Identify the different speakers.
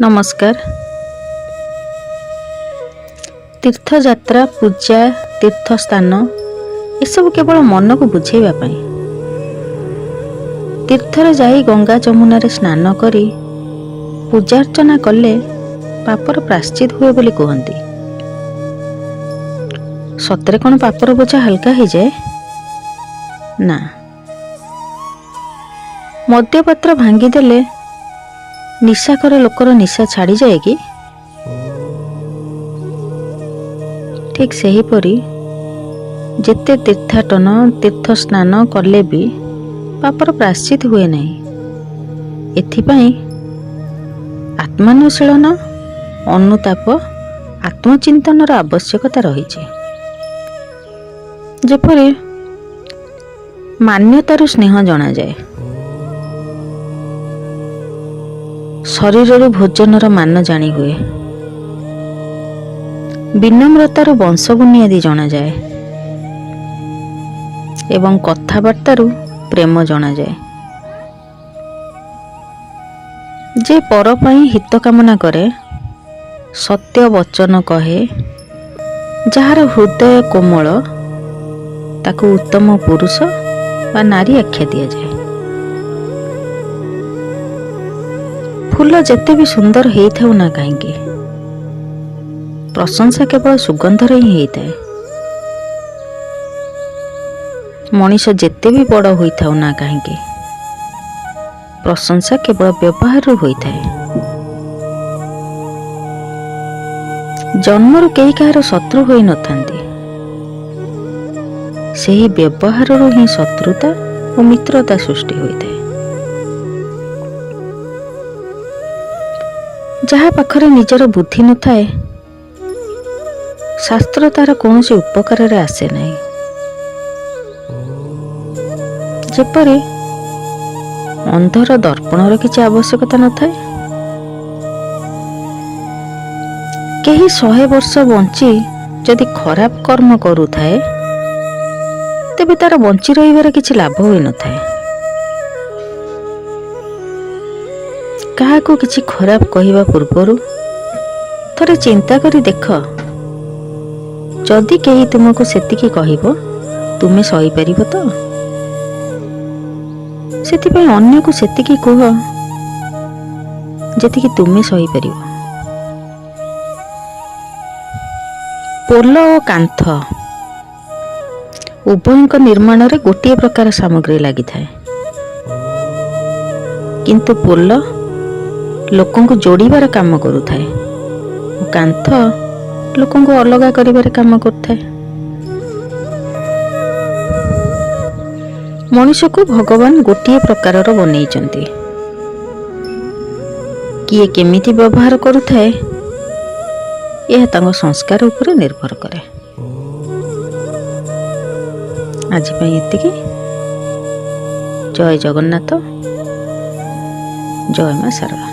Speaker 1: ନମସ୍କାର। ତୀର୍ଥଯାତ୍ରା, ପୂଜା, ତୀର୍ଥସ୍ଥାନ ଏସବୁ କେବଳ ମନକୁ ବୁଝେଇବା ପାଇଁ। ତୀର୍ଥରେ ଯାଇ ଗଙ୍ଗା ଯମୁନାରେ ସ୍ନାନ କରି ପୂଜାର୍ଚ୍ଚନା କଲେ ପାପର ପ୍ରାଶ୍ଚିତ ହୁଏ ବୋଲି କୁହନ୍ତି। ସତରେ କ'ଣ ପାପର ବୋଝ ହାଲକା ହେଇଯାଏ? ନା। ମଦ୍ୟପାତ୍ର ଭାଙ୍ଗିଦେଲେ ନିଶାଖୋର ଲୋକର ନିଶା ଛାଡ଼ିଯାଏ କି? ଠିକ୍ ସେହିପରି ଯେତେ ତୀର୍ଥାଟନ, ତୀର୍ଥ ସ୍ନାନ କଲେ ବି ପାପର ପ୍ରାଶ୍ଚିତ ହୁଏ ନାହିଁ। ଏଥିପାଇଁ ଆତ୍ମାନୁଶୀଳନ, ଅନୁତାପ, ଆତ୍ମଚିନ୍ତନର ଆବଶ୍ୟକତା ରହିଛି। ଯେପରି ମାନ୍ୟତାରୁ ସ୍ନେହ ଜଣାଯାଏ, ଶରୀରରୁ ଭୋଜନର ମାନ ଜାଣି ହୁଏ, ବିନମ୍ରତାରୁ ବଂଶ ବୁନିଆଦି ଜଣାଯାଏ ଏବଂ କଥାବାର୍ତ୍ତାରୁ ପ୍ରେମ ଜଣାଯାଏ। ଯେ ପର ପାଇଁ ହିତ କାମନା କରେ, ସତ୍ୟ ବଚନ କହେ, ଯାହାର ହୃଦୟ କୋମଳ, ତାକୁ ଉତ୍ତମ ପୁରୁଷ ବା ନାରୀ ଆଖ୍ୟା ଦିଆଯାଏ। ଫୁଲ ଯେତେ ବି ସୁନ୍ଦର ହେଇଥାଉ ନା କାହିଁକି, ପ୍ରଶଂସା କେବଳ ସୁଗନ୍ଧରେ ହିଁ ହେଇଥାଏ। ମଣିଷ ଯେତେ ବି ବଡ଼ ହୋଇଥାଉ ନା କାହିଁକି, ପ୍ରଶଂସା କେବଳ ବ୍ୟବହାରରୁ ହୋଇଥାଏ। ଜନ୍ମରୁ କେହି କାହାର ଶତ୍ରୁ ହୋଇନଥାନ୍ତି, ସେହି ବ୍ୟବହାରରୁ ହିଁ ଶତ୍ରୁତା ଓ ମିତ୍ରତା ସୃଷ୍ଟି ହୋଇଥାଏ। ଯାହା ପାଖରେ ନିଜର ବୁଦ୍ଧି ନଥାଏ, ଶାସ୍ତ୍ର ତାର କୌଣସି ଉପକାରରେ ଆସେ ନାହିଁ। ଯେପରି ଅନ୍ଧର ଦର୍ପଣର କିଛି ଆବଶ୍ୟକତା ନଥାଏ। କେହି 100 ବର୍ଷ ବଞ୍ଚି ଯଦି ଖରାପ କର୍ମ କରୁଥାଏ, ତେବେ ତାର ବଞ୍ଚି ରହିବାର କିଛି ଲାଭ ହୋଇନଥାଏ। କାହାକୁ କିଛି ଖରାପ କହିବା ପୂର୍ବରୁ ଥରେ ଚିନ୍ତା କରି ଦେଖ, ଯଦି କେହି ତୁମକୁ ସେତିକି କହିବ, ତୁମେ ସହିପାରିବ ତ? ସେଥିପାଇଁ ଅନ୍ୟକୁ ସେତିକି କୁହ ଯେତିକି ତୁମେ ସହିପାରିବ। ପୋଲ ଓ କାନ୍ଥ ଉଭୟଙ୍କ ନିର୍ମାଣରେ ଗୋଟିଏ ପ୍ରକାର ସାମଗ୍ରୀ ଲାଗିଥାଏ, କିନ୍ତୁ ପୋଲ ଲୋକଙ୍କୁ ଯୋଡ଼ିବାର କାମ କରୁଥାଏ ଓ କାନ୍ଥ ଲୋକଙ୍କୁ ଅଲଗା କରିବାରେ କାମ କରୁଥାଏ। ମଣିଷକୁ ଭଗବାନ ଗୋଟିଏ ପ୍ରକାରର ବନେଇଛନ୍ତି। କିଏ କେମିତି ବ୍ୟବହାର କରୁଥାଏ, ଏହା ତାଙ୍କ ସଂସ୍କାର ଉପରେ ନିର୍ଭର କରେ। ଆଜି ପାଇଁ ଏତିକି। ଜୟ ଜଗନ୍ନାଥ, ଜୟ ମା ଶାରଳା।